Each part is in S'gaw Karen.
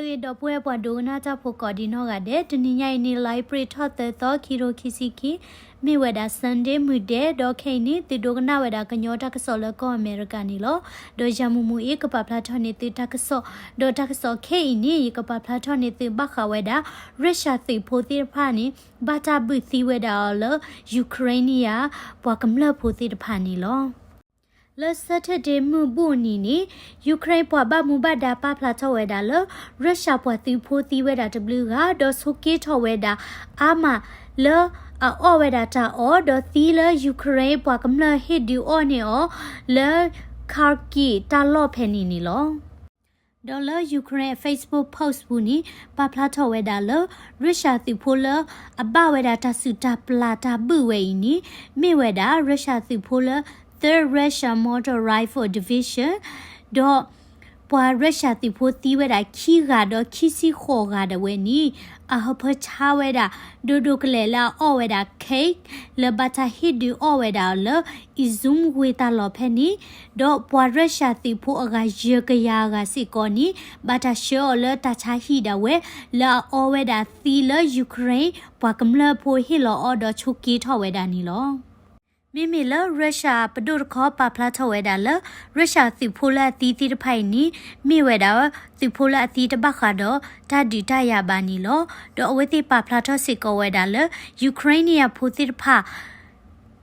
ဒီပုၢ်ဝဲၢ်ပှၤဒိကနၣ်တၢ်ဖိကိးဒံးနီၢ်ဂၤဒဲး, တနံၤညါအံၤန့ၣ် လါအ့ဖြ့ၣ်ထီၣ်သၢသီ ခံကထိခံဆံခံ, မ့ၢ်ဝဲဒၣ် Sunday မုၢ်ဒဲး, ဒီးခဲအံၤန့ၣ် သုဒိကနၣ်ဝဲဒၣ်ကညီတၢ်ကစီၣ်လၢကီၢ်အမဲရကၤန့ၣ်လီၤ. ဒီးယၤမူးမူးအံၤ ကပာ်ဖျါထီၣ်န့ၢ်သုတၢ်ကစီၣ်, ဒီးတၢ်ကစီၣ်ခဲအံၤန့ၣ် ယကပာ်ဖျါထီၣ်န့ၢ်သုဘၣ်ဃးဝဲဒၣ် ရၢၡၢၣ်သုးဖိသ့ၣ်တဖၣ်န့ၣ် ဘၣ်တၢ်ဘုၣ်သံဝဲဒၣ်အီၤလၢ Ukraine အပှၤကမျၢၢ်ဖိသ့ၣ်တဖၣ်န့ၣ်လီၤ. လၢ Saturday မုၢ်ဘူၣ်နံၤန့ၣ် Ukraine ပှၤဘၣ်မူဘၣ်ဒါပာ်ဖျါထီၣ်ဝဲဒၣ်လၢ ရၢၡၢၣ်ပှၤသုးဖိသံဝဲဒၣ်တဘျုးဂၤ, ဒီးဆိးက့ထီၣ်ဝဲဒၣ်အါမးလၢအအီၣ်ဝဲဒၣ်တၢ်အီၣ်, ဒီးသံလၢ Ukraine ပှၤကမျၢၢ်ဟ့ၣ်ဒုးအီၣ်န့ၢ်အီၤလၢ Kharkiv တၢ်လီၢ်ဖဲန့ၣ်န့ၣ်လီၤ. ဒီးလၢ Ukraine Facebook post ပူၤန့ၣ် ပာ်ဖျါထီၣ်ဝဲဒၣ်လၢ ရၢၡၢၣ်သုးဖိလၢအဘၣ်ဝဲဒၣ်တၢ်စုၣ်တၢ်ပျၢ်တၢ်ဘုၣ်ဝဲအံၤန့ၣ် မ့ၢ်ဝဲဒၣ် ရၢၡၢၣ်သုးဖိလၢ Third Russian Motor Rifle Division ဒီး ပှၤရၢၡၢၣ်သုးဖိသံဝဲဒၣ်ခံဂၤဒီးခံဆံဃိးဂၤဒၣ်ဝဲန့ၣ် အဟၢဖၢဆါဝဲဒၣ် ဒိၣ်ဒိၣ်ကလဲာ်လၢအအီၣ်ဝဲဒၣ် cake လၢဘၣ်တၢ်ဟ့ၣ်ဒုးအီၣ်ဝဲဒၣ်အီၤလၢ Izium ဝ့ၢ်တၢ်လီၢ်ဖဲန့ၣ်, ဒီးပှၤရၢၡၢၣ်သုးဖိအဂၤယဲၢ်ကယၤအဂၤစ့ၢ်ကီးန့ၣ် ဘၣ်တၢ်ဆှၢအီၤလၢတၢ်ဆါဟံၣ်ဒၣ်ဝဲ လၢအအီဝဲဒၣ်သံလၢ Ukraine ပှၤကမျၢၢ်ဖိဟ့ၣ်လီၤအီၤဒီးဆိးက့ထီၣ်ဝဲဒၣ်န့ၣ်လီၤ. မ့မ့ၢ်လၢ ရၢၡၢၣ်ပဒိၣ်တခီပာ်ဖျါထီၣ်ဝဲဒၣ်လၢ ရၢၡၢၣ်သုးဖိလၢအသံသ့ၣ်တဖၣ်အံၤန့ၣ် မ့ၢ်ဝဲဒၣ် သုးဖိလၢအသံတဘၣ်ဃးဒီးတၢ်ဒုးတၢ်ယၤဘၣ်န့ၣ်လီၤ. ဒီးအဝဲသ့ၣ်ပာ်ဖျါထီၣ်စ့ၢ်ကီးဝဲဒၣ်လၢ Ukraine ဖိသ့ၣ်တဖၣ်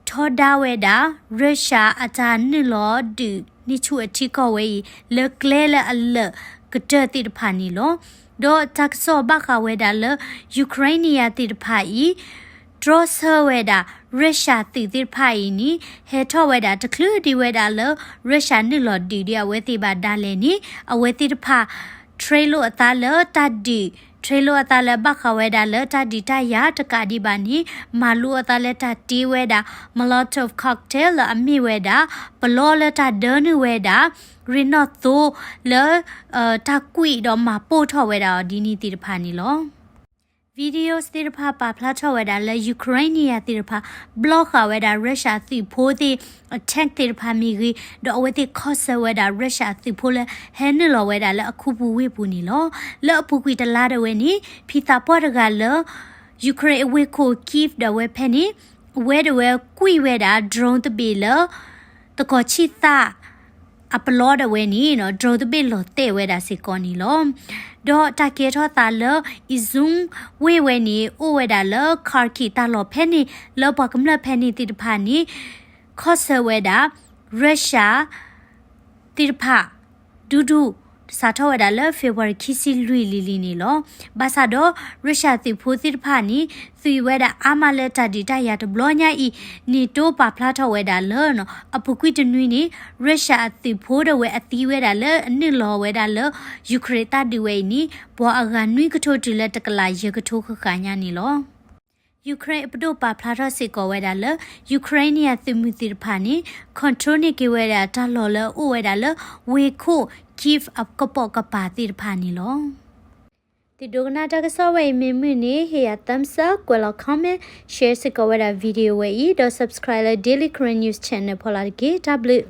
ထီဒါဝဲဒၣ် ရၢၡၢၣ်အတၢ်နုာ်လီၤဒုးန့ၢ်ဆူၣ်အထံကီၢ်ဝဲအံၤ လၢကျဲလၢအလၢာ်ကတၢၢ်သ့ၣ်တဖၣ်န့ၣ်လီၤ. ဒီးတၢ်ကစီၣ်ဘၣ်ဃးဝဲဒၣ်လၢ Ukraine သ့ၣ်တဖၣ်အံၤ တြီဆၢဝဲဒၣ် ရၢၡၢၣ်သုးသ့ၣ်တဖၣ်အံၤန့ၣ် ဟဲထီၣ်ဝဲဒၣ်တချုးဒံးဝဲဒၣ်လၢ ရၢၡၢၣ်နုာ်လီၤဒုးဒံးအဝဲသ့ၣ်ဘၣ်ဒၣ်လဲာ်န့ၣ် အဝဲသ့ၣ်တဖၣ် ထြ့လိာ်အသးလၢတၢ်ဒုး, ထြ့လိာ်အသးလၢဘၣ်ဃးဝဲဒၣ်လၢတၢ်ဒုးတၢ်ယၤတကးဒံးဘၣ်န့ၣ် မၤလိအသးလၢတၢ်တ့ဝဲဒၣ် Molotov cocktail လၢအမ့ၢ်ဝဲဒၣ် ပလီလၢတၢ်ဒၢနုာ်ဝဲဒၣ် ရ့ၣ်နီၣ်သိလၢ တၢ်ကွံာ်ဒီးမၤပိၢ်ထီၣ်ဝဲဒၣ်အီၤဒ်န့ၣ်သ့ၣ်တဖၣ်န့ၣ်လီၤ. Videos သ့ၣ်တဖၣ်ပာ်ဖျါထီၣ်ဝဲဒၣ်လၢ Ukraine သ့ၣ်တဖၣ် ဘျီဃာ်ဝဲဒၣ် ရၢၡၢၣ်သုးဖိသ့ၣ် အ tank သ့ၣ်တဖၣ်မ့ၢ်ဂ့ၤ, ဒီးအဝဲသ့ၣ်ခီၣ်ဆၢဝဲဒၣ် ရၢၡၢၣ်သုးဖိလၢဟဲနုာ်လီၤဝဲဒၣ်လၢအခူပူၤဝ့ၢ်ပူၤန့ၣ်လီၤ. လၢအပူၤကွံာ်တလါဒၣ်ဝဲန့ၣ် ဖံသးပှၢ်တဂၤလၢ Ukraine အဝ့ၢ်ခိၣ် Kyiv ဒၣ်ဝဲဖဲန့ၣ် အဝဲဒၣ်ဝဲကွံာ်ဝဲဒၣ် drone တဘ့ၣ်လၢ သကိးဆံၣ်သၣ် အပလီဒၣ်ဝဲန့ၣ် drone တဘ့ၣ်လီၤတဲာ်ဝဲဒၣ်စ့ၢ်ကီးန့ၣ်လီၤ. ဒီးတၢ်ကဲထီၣ်သးလၢ Izium ဝ့ၢ်ဝဲန့ၣ် အိၣ်ဝဲဒၣ်လၢ Kharkiv တၢ်လီၢ်ဖဲန့ၣ် လၢပှၤကမျၢၢ်ဖဲန့ၣ်သ့ၣ်တဖၣ်န့ၣ် ခီၣ်ဆၢဝဲဒၣ် ရၢၡၢၣ် သ့ၣ်တဖၣ် ဒူဒူ စးထီၣ်ဝဲဒၣ်လၢ February ခံဆံလွံၢ်လံၤလံၤန့ၣ်လီၤ. ဘၣ်ဆၣ်ဒီး ရၢၡၢၣ်သုးဖိသ့ၣ်တဖၣ်န့ၣ် သွံၣ်ဝဲဒၣ်အါမးလၢတၢ်ဒုးတၢ်ယၤတဘျီညါအံၤ NATO ပာ်ဖျါထီၣ်ဝဲဒၣ်လၢ အပူၤကွံာ်တနွံန့ၣ် ရၢၡၢၣ်အသုးဖိဒၣ်ဝဲအသံဝဲဒၣ်လၢအနုာ်လီၤဝဲဒၣ်လၢ Ukraine တၢ်ဒုးဝဲအံၤန့ၣ် ပှၤအဂၤနွံကထိတုၤလၢတကလးယဲၢ်ကထိဃၣ်ဃၣ်ညါန့ၣ်လီၤ. Ukraine အပဒိၣ်ပာ်ဖျါထီၣ်စ့ၢ်ကီးဝဲဒၣ်လၢ Ukraine သုးမုၢ်သ့ၣ်တဖၣ်န့ၣ် control န့ၢ်က့ၤဝဲဒၣ်တၢ်လီၢ်လၢအအိၣ်ဝဲဒၣ်လၢ ဝ့ၢ်ခိၣ် Kyiv အကပိာ်ကပၤသ့ၣ်တဖၣ်န့ၣ်လီၤ. သုဒိကနၣ်တၢ်ကစီၣ်ဝဲအံၤမ့ၢ်မုာ်န့ၣ် ဟ့ၣ်ယၤ thumbs up, ကွဲးလီၤ comment, share စ့ၢ်ကီးဝဲဒၣ် video ဝဲအံၤ ဒီး subscribe လၢ Daily Karen News Channel ဖီလာ်တက့ၢ်. တၢ်ဘျုး